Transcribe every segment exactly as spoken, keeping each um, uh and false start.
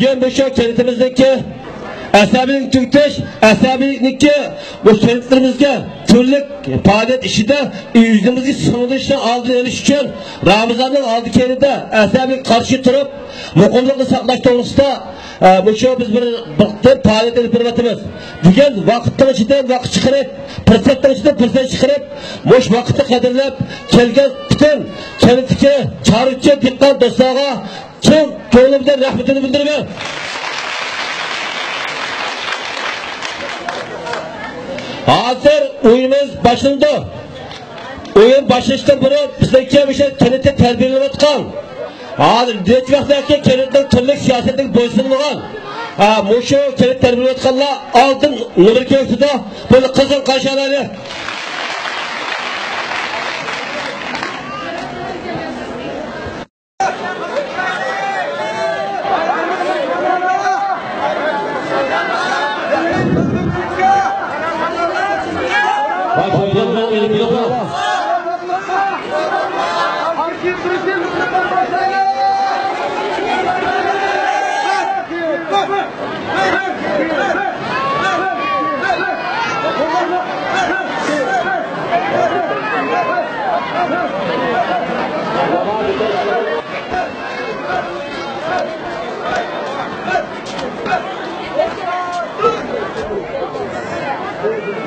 بۈگۈن مۇشۇ كەنتىمىزدىكى ئەسەبىيلىكنى تۈگىتىش، ئەسەبىيلىكنىكى بۇ كەنتلىرىمىزگە تۈرلۈك پائالىيەت ئىچىدە يۈزىمىزگە سىڭدۈرۈشنىڭ ئالدىنى ئېلىش ئۈچۈن رامىزاننىڭ ئالدى كەينىدە ئەسەبىيلىككە قارشى تۇرۇپ، مۇقىملىقنى ساقلاش توغرىسىدا، ئە، مۇشۇ بىز بىر، بىر پائالىيەت ئېلىپ بېرىۋاتىمىز. بۈگۈن ۋاقىتنىڭ ئىچىدىن ۋاقىت چىقىرىپ، پۇرسەتنىڭ ئىچىدىن پۇرسەت چىقىرىپ، مۇشۇ ۋاقىتنى قەدىرلەپ كەلگەن پۈتۈن كەنتتىكى چارۋىچى، دېھقان دوستلارغا چىن كۆڭلۈمدىن رەھمىتىمنى بىلدۈرىمەن. ھازىر ئويۇنىمىز باشلىنىدۇ. ئويۇن باشلىنىشتىن بۇرۇن بىزنىڭكى مۇشۇ كەنتتە تەربىيەلىنىۋاتقان، ھازىر نەچچە ۋاقىتتىن كەنتنىڭ تۈرلۈك سىياسەتلىرىگە بويسۇنمىغان، ھە، مۇشۇ كەنتتە تەربىيەلىنىۋاتقانلار ئالدىن نومۇر كۆرسىتىدۇ. بۇنى قىزغىن قارشى ئالايلى.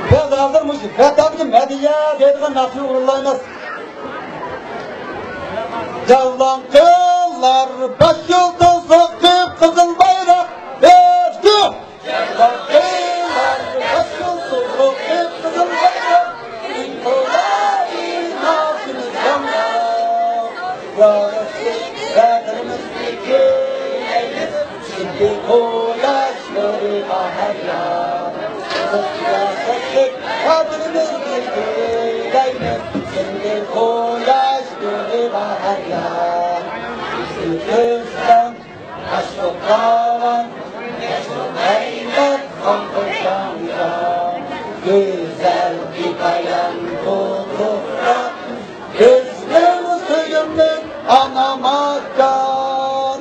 بىز ھازىر مۇشۇ ۋەتەنگە مەدھىيە دەيدىغان ناخشىنى ئورۇنلايمىز. جەۋلان قىلار باش يۇلتۇزلۇق قىپقىزىل بايراق، بىر، ئىككى. جەۋلان قىلار باش يۇلتۇزلۇق قىپقىزىل بايراق، ئىنقىلابىي ناخشىمىز ياڭراپ، ياراشلىق بەدىلىمىزنى كۈيلەيمىز. سىندى قۇياش نۇرى باھار يا، قىزىل سىياسەتلىك قەدرىمىزنى كۈيلەيمىز. سىندى قۇياش نۇرى باھار يا، بىزنى كۆرسەڭ ياشلىق داۋان، ياشلىق ھەيۋەت، قان قوشاڭغا. گۈزەل بىپايان بۇ تۇپراق، بىزنىڭ سۆيۈملۈك ئانا ماكان.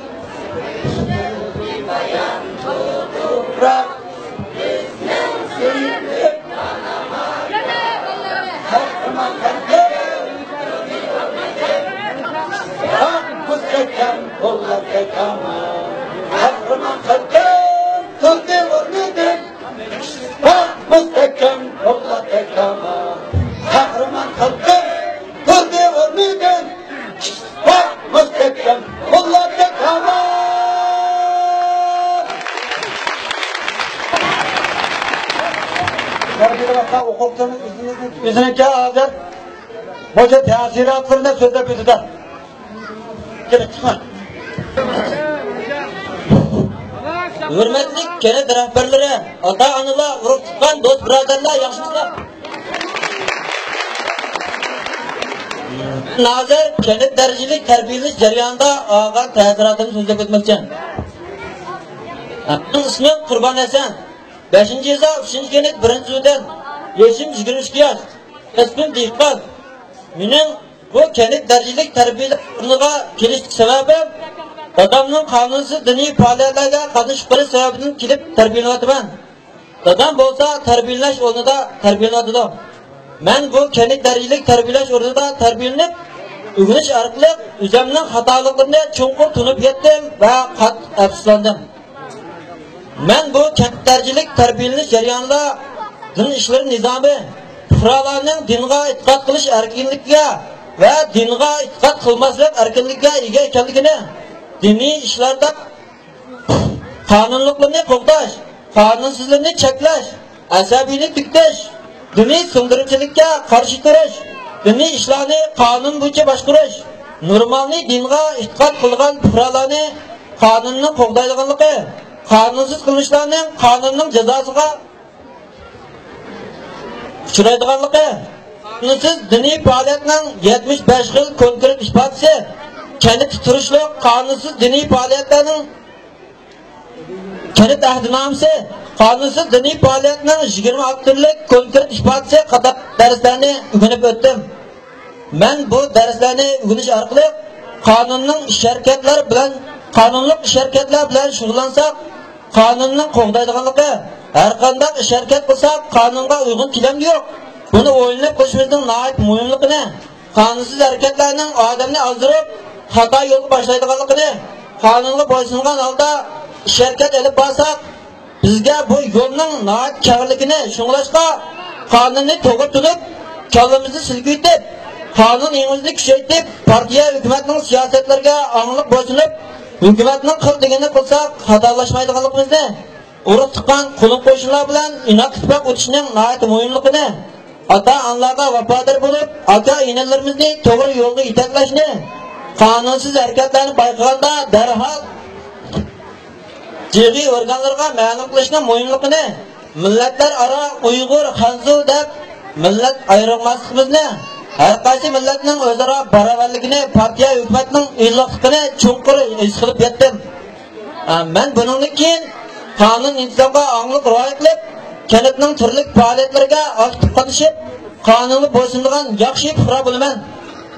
بىپايان بۇ تۇپراق، بىزنىڭ سۆيۈملۈك ئانا ماكان. قەھرىمان خەلقىم، ئاھ، مۇستەھكەم قوللاردەك ئامان. قەھرىمان خەلقىم، تۇردى ئورنىدىن. ئاھ، مۇستەھكەم قوللاردەك ئامان. قەھرىمان خەلقىم، تۇردى ئورنىدىن. ئاھ، مۇستەھكەم قوللاردەك ئامان. تەربىيەلەپ ئوقۇغۇچىمىز ئۆزىنىڭكى ھازىر مۇشۇ تەسىراتلىرىنى سۆزلەپ ئۆتىدۇ. كېلىپ چىقما. ھۆرمەتلىك كەنت رەھبەرلىرى، ئاتا-ئانىلار، ئۇرۇق-تۇغقان، دوست-بۇرادەرلەر، ياخشىمۇسىلەر؟ ھازىر كەنت دەرىجىلىك تەربىيەلەش جەريانىدا ئالغان تەسىراتىمنى سۆزلەپ ئۆتمەكچى. مېنىڭ ئىسمىم قۇربان ھەسەن. بەشىنچى يېزا، ئۈچىنچى كەنت، بىرىنچى زۇدەن. يېشىم يىگىرمە ئىككى ياش. كەسپىم دېھقان. مېنىڭ بۇ كەنت دەرىجىلىك تەربىيەلەش ئورنىغا كېلىشلىك سەۋەبىم، دادامنىڭ قانۇنسىز دىنىي پائالىيەتلەرگە قاتنىشىپ قېلىش سەۋەبىدىن كېلىپ تەربىيەلىنىۋاتىمەن. دادام بولسا تەربىيەلەش ئورنىدا تەربىيەلىنىۋاتىدۇ. مەن بۇ كەنت دەرىجىلىك تەربىيەلەش ئورنىدا تەربىيەلىنىپ، ئۆگىنىش ئارقىلىق ئۆزۈمنىڭ خاتالىقلىرىنى چوڭقۇر تونۇپ يەتتىم ۋە قاتتىق ئەپسۇسلاندىم. مەن بۇ كەنت دەرىجىلىك تەربىيەلىنىش جەريانىدا دىن ئىشلىرى نىزامى پۇقرالارنىڭ دىنغا ئېتىقاد قىلىش ئەركىنلىكىگە ۋە دىنغا ئېتىقاد قىلماسلىق ئەركىنلىكىگە ئىگە ئىكەنلىكىنى، دىنىي ئىشلاردا قانۇنلۇقلىرىنى قوغداش، قانۇنسىزلىرىنى چەكلەش، ئەسەبىينى تۈگىتىش، دىنىي سىڭدۈرۈمچىلىككە قارشى تۇرۇش، دىنىي ئىشلارنى قانۇن بويىچە باشقۇرۇش، نورمالنى دىنغا ئېتىقاد قىلغان پۇقرالارنى قانۇننىڭ قوغدايدىغانلىقى، قانۇنسىز قىلمىشلارنىڭ قانۇننىڭ جازاسىغا ئۇچرايدىغانلىقى، قانۇنسىز دىنىي پائالىيەتنىڭ يەتمىش بەش خىل كونكرېت ئىپادىسى، كەنتتە تۇرۇشلۇق قانۇنسىز دىنىي پائالىيەتلەرنىڭ كەنت ئەھدىنامىسى، قانۇنسىز دىنىي پائالىيەتنىڭ يىگىرمە ئالتە تۈرلۈك كونكرېت ئىپادىسى قاتارلىق دەرسلەرنى ئۆگىنىپ ئۆتتۈم. مەن بۇ دەرسلەرنى ئۆگىنىش ئارقىلىق قانۇننىڭ ئىش-ھەرىكەتلەر بىلەن قانۇنلۇق ئىش-ھەرىكەتلەر بىلەن شۇغۇللانساق، قانۇننىڭ قوغدايدىغانلىقى، ھەرقانداق ئىش-ھەرىكەت قىلساق، قانۇنغا ئۇيغۇن كېلەمدۇ يوق، بۇنى ئويلىنىپ قىلىشىمىزنىڭ ناھايىتى مۇھىملىقىنى، قانۇنسىز ھەرىكەتلەرنىڭ ئادەمنى ئازدۇرۇپ، خاتا يولغا باشلايدىغانلىقىنى، قانۇنغا بويسۇنغان ھالدا ئىش-ھەرىكەت ئېلىپ بارساق، بىزگە بۇ يولنىڭ ناھايىتى كەڭلىكىنى، شۇڭلاشقا قانۇننى توغرا تونۇپ، كاللىمىزنى سىلكىۋېتىپ، قانۇن ئېڭىمىزنى كۈچەيتىپ، پارتىيە، ھۆكۈمەتنىڭ سىياسەتلىرىگە ئاڭلىق بويسۇنۇپ، ھۆكۈمەتنىڭ قىل دېگىنىنى قىلساق، خاتالاشمايدىغانلىقىمىزنى، ئۇرۇق-تۇغقان، قولۇم-قوشنىلار بىلەن ئىناق ئىتتىپاق ئۆتۈشنىڭ ناھايىتى مۇھىملىقىنى، ئاتا-ئانىلارغا ۋاپادار بولۇپ، ئاكا-ئىنىلىرىمىزنى توغرا يولغا يېتەكلەشنى، قانۇنسىز ھەرىكەتلەرنى بايقىغاندا دەرھال جىغى ئورگانلىرىغا مەلۇم قىلىشنىڭ مۇھىملىقىنى، مىللەتلەر ئارا ئۇيغۇر، خەنزۇ دەپ مىللەت ئايرىماسلىقىمىزنى، ھەر قايسى مىللەتنىڭ ئۆزئارا باراۋەرلىكىنى، پارتىيە، ھۆكۈمەتنىڭ ئىناقلىقىنى چوڭقۇر ھېس قىلىپ يەتتىم. ئە، مەن بۇنىڭدىن كېيىن قانۇن ئىنتىزامغا ئاڭلىق رىئايە قىلىپ، كەنتنىڭ تۈرلۈك پائالىيەتلىرىگە ئاكتىپ قاتنىشىپ، قانۇنغا بويسۇنىدىغان ياخشى پۇقرا بولىمەن.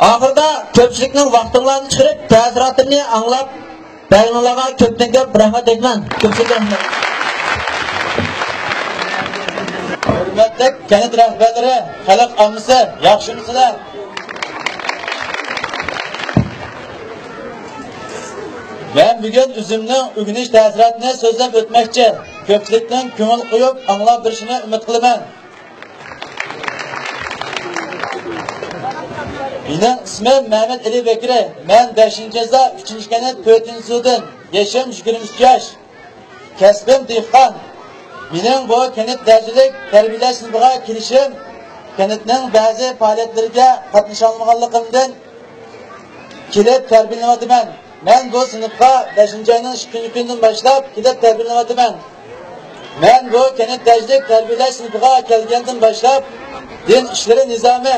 ئاخىرىدا كۆپچىلىكنىڭ ۋاقتىڭلارنى چىقىرىپ، تەسىراتىمنى ئاڭلاپ بەرگىنىڭلارغا كۆپتىن كۆپ رەھمەت ئېيتىمەن. كۆپچىلىككە رەھمەت. ھۆرمەتلىك كەنت رەھبەرلىرى، خەلق ئاممىسى، ياخشىمۇسىلەر؟ مەن بۈگۈن ئۆزۈمنىڭ ئۆگىنىش تەسىراتىنى سۆزلەپ ئۆتمەكچى. كۆپچىلىكنىڭ كۆڭۈل قويۇپ ئاڭلاپ بېرىشىنى ئۈمىد قىلىمەن. مېنىڭ ئىسمىم مەمەت ئەلى بەكرى. مەن بەشىنچى يېزا، ئۈچىنچى كەنت، تۆتىنچى سۇدىن. يېشىم يىگىرمە ئۈچ ياش. كەسپىم دېھقان. مېنىڭ بۇ كەنت دەرىجىلىك تەربىيەلەش سىنىپىغا كېلىشىم كەنتنىڭ بەزى پائالىيەتلىرىگە قاتنىشالمىغانلىقىمدىن كېلىپ تەربىيەلىنىۋاتىمەن. مەن بۇ سىنىپقا بەشىنچى ئاينىڭ ئىككىنچى كۈنىدىن باشلاپ كېلىپ تەربىيەلىنىۋاتىمەن. مەن بۇ كەنت دەرىجىلىك تەربىيەلەش سىنىپىغا كەلگەندىن باشلاپ دىن ئىشلىرى نىزامى،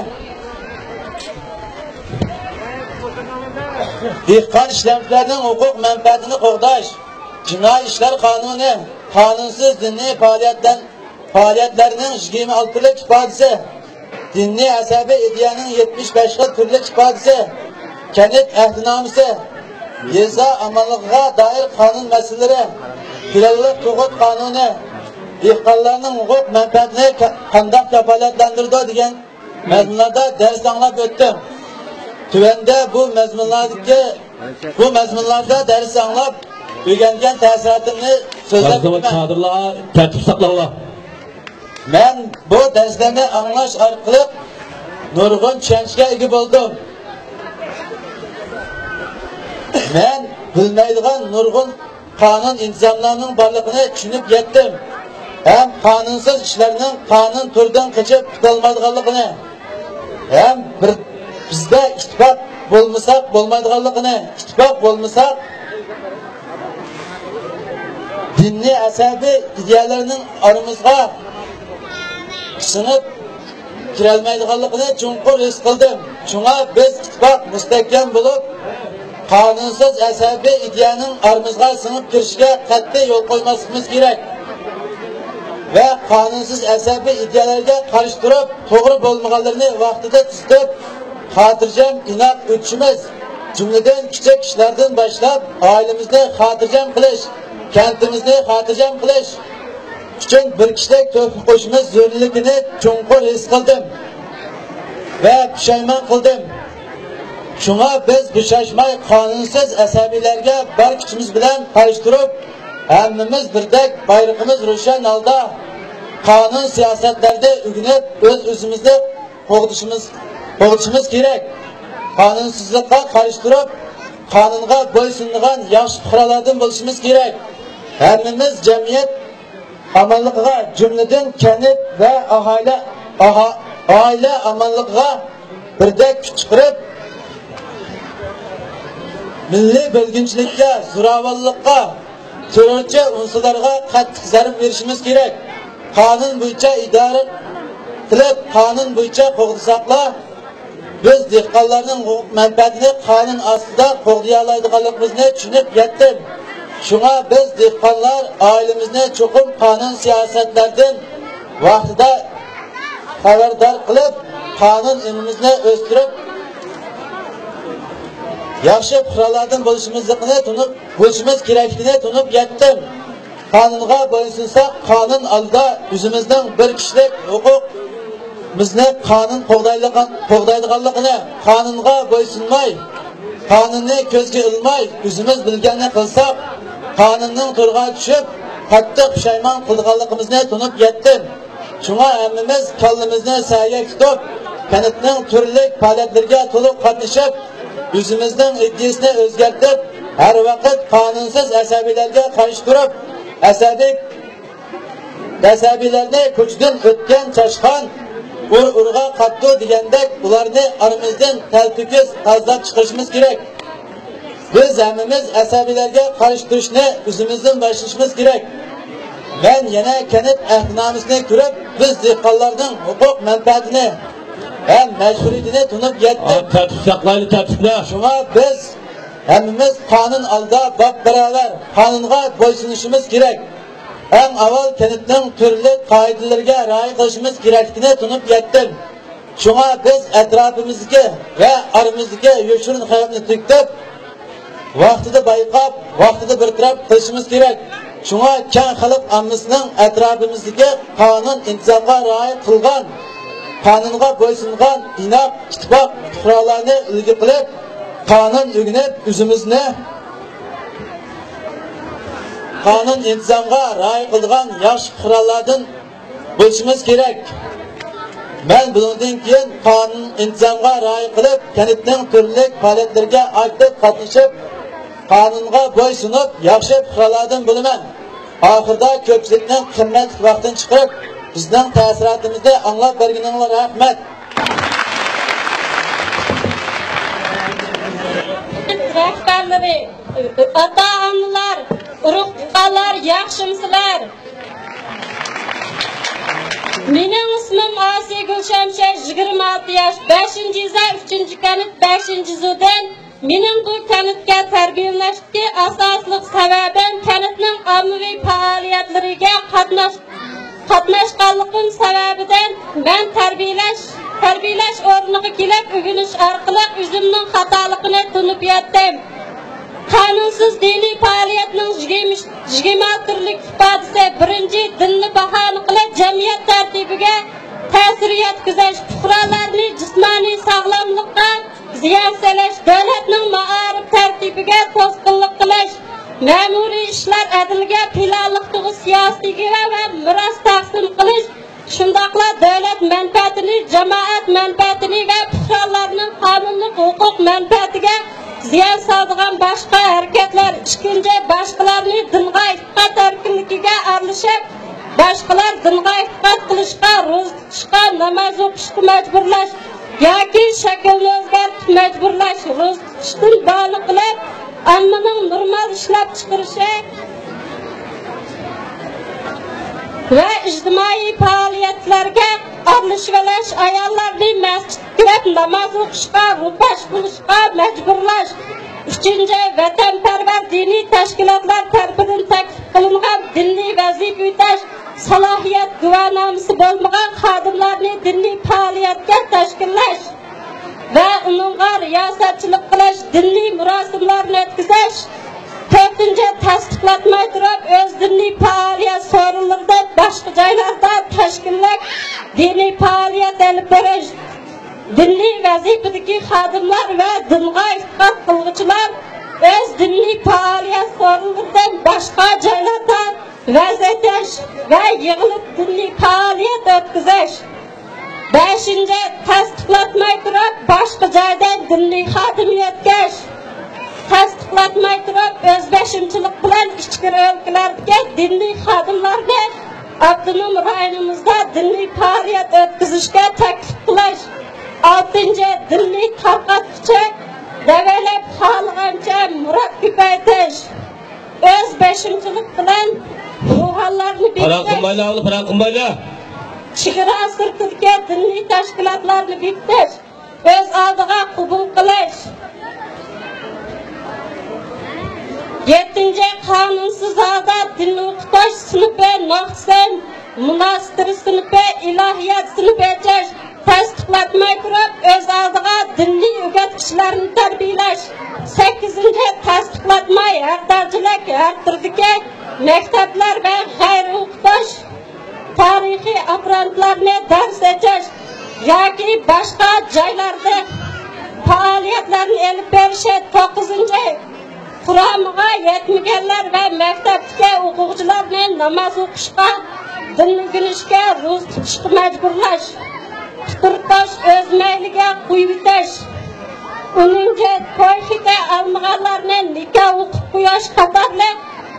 دېھقان ئىشلەمچىلەرنىڭ ھوقۇق مەنپەئەتىنى قوغداش، جىنايى ئىشلار قانۇنى، قانۇنسىز دىنىي پائالىيەتلەر پائالىيەتلەرنىڭ يىگىرمە ئالتە تۈرلۈك ئىپادىسى، دىنىي ئەسەبىي ئىدىيەنىڭ يەتمىش بەش خىل تۈرلۈك ئىپادىسى، كەنت ئەھدىنامىسى، يېزا ئامانلىقىغا دائىر قانۇن مەسىلىلىرى، پىلانلىق تۇغۇت قانۇنى، دېھقانلارنىڭ ھوقۇق مەنپەئەتىنى ك-، قانداق كاپالەتلەندۈرىدۇ دېگەن مەزمۇنلاردا دەرس ئاڭلاپ ئۆتتۈم. تۆۋەندە بۇ مەزمۇنلاردىكى، بۇ مەزمۇنلاردا دەرس ئاڭلاپ ئۆگەنگەن تەسىراتىمنى سۆزلەپ ئۆتىمەن. كادىرلار، تەرتىپ ساقلاڭلار. مەن بۇ دەرسلەرنى ئاڭلاش ئارقىلىق نۇرغۇن چۈشەنچىگە ئىگە بولدۇم. مەن بىلمەيدىغان نۇرغۇن قانۇن ئىنتىزاملارنىڭ بارلىقىنى چۈشىنىپ يەتتىم ھەم قانۇنسىز ئىشلارنىڭ قانۇن توردىن قېچىپ قۇتۇلمايدىغانلىقىنى ھەم بىر، بىزدە ئىتتىپاق بولمىساق بولمايدىغانلىقىنى، ئىتتىپاق بولمىساق دىنىي ئەسەبىي ئىدىيەلەرنىڭ ئارىمىزغا سىڭىپ كىرەلمەيدىغانلىقىنى چوڭقۇر ھېس قىلدىم. شۇڭا بىز ئىتتىپاق مۇستەھكەم بولۇپ، قانۇنسىز ئەسەبىي ئىدىيەنىڭ ئارىمىزغا سىڭىپ كىرىشىگە قەتئىي يول قويماسلىقىمىز كېرەك ۋە قانۇنسىز ئەسەبىي ئىدىيەلەرگە قارشى تۇرۇپ، توغرا بولمىغانلىرىنى ۋاقتىدا تۈزىتىپ، خاتىرجەم، ئىناق ئۆتۈشىمىز، جۈملىدىن كىچىك ئىشلاردىن باشلاپ، ئائىلىمىزنى خاتىرجەم قىلىش، كەنتىمىزنى خاتىرجەم قىلىش، ئۈچۈن بىر كىشىلىك تۆھپە قوشۇشىمىز زۆرۈرلۈكىنى چوڭقۇر ھېس قىلدىم ۋە پۇشايمان قىلدىم. شۇڭا بىز بوشاشماي قانۇنسىز ئەسەبىيلەرگە بار كۈچىمىز بىلەن قارشى تۇرۇپ، ھەممىمىز بىردەك بايرىقىمىز روشەن ھالدا قانۇن سىياسەتلەردە ئۆگىنىپ، ئۆز-ئۆزىمىزنى قوغدىشىمىز، قوغدىشىمىز كېرەك. قانۇنسىزلىققا قارشى تۇرۇپ، قانۇنغا بويسۇنىدىغان ياخشى پۇقرالاردىن بولۇشىمىز كېرەك. ھەممىمىز جەمئىيەت ئامانلىقىغا، جۈملىدىن كەنت ۋە ئاھالە، ئاھا-، ئائىلە ئامانلىقىغا بىردەك كۈچ چىقىرىپ، مىللىي بۆلگۈنچىلىككە، زوراۋانلىققا، تېررورچى ئۇنسۇرلارغا قاتتىق زەربە بېرىشىمىز كېرەك. قانۇن بويىچە ئىدارە قىلىپ، قانۇن بويىچە قوغدىساقلا، بىز دېھقانلارنىڭ ھوقۇق مەنپەئەتىنى قانۇن ئاستىدا قوغدىيالايدىغانلىقىمىزنى چۈشىنىپ يەتتىم. شۇڭا بىز دېھقانلار ئائىلىمىزنى چوقۇم قانۇن سىياسەتلەردىن ۋاقتىدا خەۋەردار قىلىپ، قانۇن ئېڭىمىزنى ئۆستۈرۈپ، ياخشى پۇقرالارنىڭ بولۇشىمىزلىقىنى تونۇپ، بولۇشىمىز كېرەكلىكىنى تونۇپ يەتتىم. قانۇنغا بويسۇنساق، قانۇن ئالدىدا ئۆزىمىزنىڭ بىر كىشىلىك ھوقۇقىمىزنى قانۇن قوغدايدىغان-، قوغدايدىغانلىقىنى، قانۇنغا بويسۇنماي، قانۇننى كۆزگە ئىلماي، ئۆزىمىز بىلگەننى قىلساق، قانۇننىڭ تورىغا چۈشۈپ، قاتتىق پۇشايمان قىلىدىغانلىقىمىزنى تونۇپ يەتتىم. شۇڭا ھەممىمىز كاللىمىزنى سەگەك تۇتۇپ، كەنتنىڭ تۈرلۈك پائالىيەتلىرىگە تولۇق قاتنىشىپ، ئۆزىمىزنىڭ ئىدىيىسىنى ئۆزگەرتىپ، ھەر ۋاقىت قانۇنسىز ئەسەبىيلەرگە قارشى تۇرۇپ، ئەسەبىي، ئەسەبىيلەرنى كوچىدىن ئۆتكەن چاشقان ئۇر-ئۇرغا قاتتى دېگەندەك، ئۇلارنى ئارىمىزدىن تەلتۆكۈس تازىلاپ چىقىرىشىمىز كېرەك. بىز ھەممىمىز ئەسەبىيلەرگە قارشى تۇرۇشنى ئۆزىمىزدىن باشلىشىمىز كېرەك. مەن يەنە كەنت ئەھدىنامىسىنى كۆرۈپ، بىز دېھقانلارنىڭ ھوقۇق مەنپەئەتىنى ھەم مەجبۇرىيىتىنى تونۇپ يەتتىم. تەرتىپ ساقلايلى، تەرتىپنى. شۇڭا بىز ھەممىمىز قانۇن ئالدىدا باپباراۋەر، قانۇنغا بويسۇنۇشىمىز كېرەك. ئەڭ ئاۋۋال كەنتنىڭ تۈرلۈك قائىدىلىرىگە رىئايە قىلىشىمىز كېرەكلىكىنى تونۇپ يەتتىم. شۇڭا بىز ئەتراپىمىزدىكى ۋە ئارىمىزدىكى يوشۇرۇن خەۋپنى تۈگىتىپ، ۋاقتىدا بايقاپ، ۋاقتىدا بىر تەرەپ قىلىشىمىز كېرەك. شۇڭا كەڭ خەلق ئاممىسىنىڭ ئەتراپىمىزدىكى قانۇن ئىنتىزامغا رىئايە قىلغان، قانۇنغا بويسۇنغان، ئىناق، ئىتتىپاق پۇقرالارنى ئۈلگە قىلىپ، قانۇن ئۆگىنىپ، ئۆزىمىزنى قانۇن ئىنتىزامغا رىئايە قىلىدىغان ياخشى پۇقرالاردىن بولۇشىمىز كېرەك. مەن بۇنىڭدىن كېيىن قانۇن ئىنتىزامغا رىئايە قىلىپ، كەنتنىڭ تۈرلۈك پائالىيەتلىرىگە ئاكتىپ قاتنىشىپ، قانۇنغا بويسۇنۇپ، ياخشى پۇقرالاردىن بولىمەن. ئاخىرىدا كۆپچىلىكنىڭ قىممەتلىك ۋاقتىنى چىقىرىپ، بىزنىڭ تەسىراتىمىزنى ئاڭلاپ بەرگىنىڭلارغا رەھمەت. رەھبەرلىرى، ئاتا-ئانىلار، ئۇرۇق-تۇغقانلار، ياخشىمۇسىلەر؟ مېنىڭ ئىسمىم ئاسىيگۈل شەمشەر، يىگىرمە ئالتە ياش، بەشىنچى يېزا، ئۈچىنچى كەنت، بەشىنچى زودىن. مېنىڭ بۇ كەنتكە تەربىيەلىنىشتىكى ئاساسلىق سەۋەبىم كەنتنىڭ ئاممىۋى پائالىيەتلىرىگە قاتناش-، قاتناشقانلىقىم سەۋەبىدىن مەن تەربىيەلەش، تەربىيەلەش ئورنىغا كېلىپ ئۆگىنىش ئارقىلىق ئۆزۈمنىڭ خاتالىقىنى تونۇپ يەتتىم. قانۇنسىز دىنىي پائالىيەتنىڭ يىگىرمە، يىگىرمە تۈرلۈك ئىپادىسى. بىرىنچى، دىننى باھانە قىلىپ جەمئىيەت تەرتىپىگە تەسىر يەتكۈزۈش، پۇقرالارنى جىسمانىي ساغلاملىققا زىيان سېلىش، دۆلەتنىڭ مائارىپ تەرتىپىگە توسقۇنلۇق قىلىش، مەمۇرىي ئىشلار ئەدلىگە پىلانلىق تۇغۇت سىياسىتىگە ۋە مىراس تەقسىم قىلىش، شۇنداقلا دۆلەت مەنپەئەتىنى، جامائەت مەنپەئەتىنى ۋە پۇقرالارنىڭ قانۇنلۇق ھوقۇق مەنپەئەتىگە زىيان سالىدىغان باشقا ھەرىكەتلەر. ئىككىنچى، باشقىلارنى دىنغا ئېتىقاد ئەركىنلىكىگە ئارىلىشىپ، باشقىلار دىنغا ئېتىقاد قىلىشقا، روزا تۇتۇشقا، ناماز ئوقۇشقا مەجبۇرلاش ياكى شەكلىنى ئۆزگەرتىپ مەجبۇرلاش، روزا تۇتۇشتىن بانا قىلىپ، ئاممىنىڭ نورمال ئىشلەپچىقىرىشى ۋە ئىجتىمائىي پائالىيەتلەرگە ئارىلىشىۋېلىش، ئاياللارنى مەسچىتكە كىرىپ ناماز ئوقۇشقا، روپاش بولۇشقا مەجبۇرلاش. ئۈچىنچى، ۋەتەنپەرۋەر دىنىي تەشكىلاتلار تەرىپىدىن تەكلىپ قىلىنغان دىنىي ۋەزىپە ئۆتەش سالاھىيەت گۇۋاھنامىسى بولمىغان خادىملارنى دىنىي پائالىيەتكە تەشكىللەش ۋە ئۇنىڭغا رىياسەتچىلىك قىلىش، دىنىي مۇراسىملارنى ئۆتكۈزۈش. تۆتىنچى، تەستىقلاتماي تۇرۇپ ئۆز دىنىي پائالىيەت سورۇنلىرىدىن باشقا جايلاردا تەشكىللەپ دىنىي پائالىيەت ئېلىپ بېرىش. دىنىي ۋەزىپىدىكى خادىملار ۋە دىنغا ئېتىقاد قىلغۇچىلار ئۆز دىنىي پائالىيەت سورۇنلىرىدىن باشقا جايلاردا ۋەز ئېتىش ۋە يىغىلىپ دىنىي پائالىيەت ئۆتكۈزۈش. بەشىنچى، تەستىقلاتماي تۇرۇپ باشقا جايدىن دىنىي خادىم يۆتكەش. تەستىقلاتماي تۇرۇپ ئۆز بېشىمچىلىق بىلەن ئىچكىرى ئۆلكىلەردىكى دىنىي خادىملارنى ئاپتونوم رايونىمىزدا دىنىي پائالىيەت ئۆتكۈزۈشكە تەكلىپ قىلىش. ئالتىنچى، دىنىي تارقاتقۇچى دەۋېلىپ خالىغانچە مۇرات كۆپەيتىش. ئۆز بېشىمچىلىق بىلەن روھانلارنى پاراڭ بېكىتىش، قىلمايلى، ئاغلى، پاراڭ قىلمايلى. چېگرا سىرتىدىكى دىنىي تەشكىلاتلارنى بېكىتىش، ئۆز ئالدىغا قوبۇل قىلىش. يەتتىنچى، قانۇنسىز ھالدا دىن ئوقۇتۇش سىنىپى، ناخشا، مۇناسىتىر سىنىپى، ئىلاھىيات سىنىپى ئېچىش، تەستىق تەستىقلاتماي تۇرۇپ، ئۆز ئالدىغا دىنىي ئۆگەتكۈچىلەرنى تەربىيەلەش. سەككىزىنچى، تەستىقلاتماي ھەر دەرىجىلىك، ھەر تۈردىكى مەكتەپلەر ۋە غەيرىي ئوقۇتۇش، تارىخىي ئاپپاراتلارنى دەرس ئېچىش ياكى باشقا جايلاردا پائالىيەتلەرنى ئېلىپ بېرىشى. توققۇزىنچى، قۇرامىغا يەتمىگەنلەر ۋە مەكتەپتىكى ئوقۇغۇچىلارنى ناماز ئوقۇشقا، دىن ئۆگىنىشكە، روزا تۇتۇشقا مەجبۇرلاش، قۇترىتىش، ئۆز مەيلىگە قويۇۋېتىش. ئونىنچى، توي خېتى ئالمىغانلارنى نىكاھ ئوقۇپ قويۇش قاتارلىق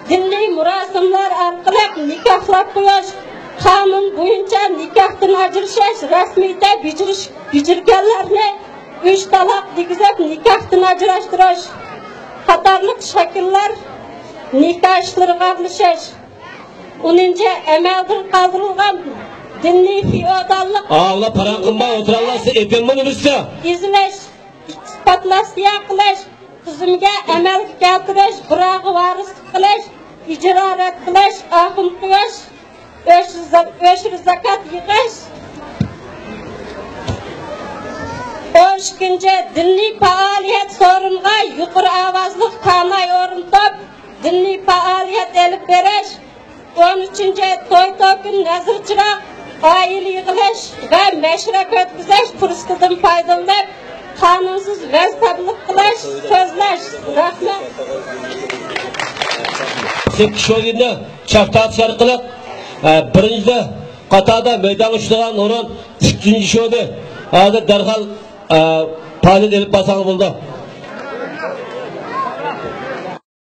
دىنىي مۇراسىملار ئارقىلىق نىكاھلاپ قويۇش، قانۇن بويىچە نىكاھتىن ئاجرىشىش رەسمىيىتى بېجىرىش-، بېجىرگەنلەرنى ئۈچ تالاق دېگۈزۈپ نىكاھتىن ئاجراشتۇرۇش قاتارلىق شەكىللەر نىكاھ ئىشلىرىغا ئارىلىشىش. ئونىنچى، ئەمەلدىن قالدۇرۇلغان دىنىي فېئوداللىق. ئاڭلاپ پاراڭ قىلماي ئولتۇرالارسىز، ئېپىممۇ نېمىسى؟ ئېزىلىش، ئىسپاتلاش، سىياق قىلىش، تۈزۈمگە ئەمەلگە كەلتۈرۈش، بىراغا ۋارىسلىق قىلىش، ئىجرا رەت قىلىش، ئاخۇن قويۇش، ئۆشرە زا-، ئۆشرە زاكات يىغىش. ئون ئىككىنچى، دىنىي پائالىيەت سورۇنغا يۇقىرى ئاۋازلىق كاناي ئورنىتىپ، دىنىي پائالىيەت ئېلىپ بېرىش. ئون ئۈچىنچى، توي توكۇن، نەزىر چىراغ، ئائىلە يىغىلىش ۋە مەشرەپ ئۆتكۈزۈش پۇرسىتىدىن پايدىلىنىپ، قانۇنسىز ۋەز تەبلىغ قىلىش، سۆزلەش. رەھمەت. سەككىز شولىنى چاك تارتىش ئارقىلىق، ئە، بىرىنچىدە قاتاردا مەيدانغا چۈشىدىغان ئورۇن ئۈچىنچى شولى. ھازىر دەرھال، ئە، پائالىيەت ئېلىپ بارساڭلار بولىدۇ.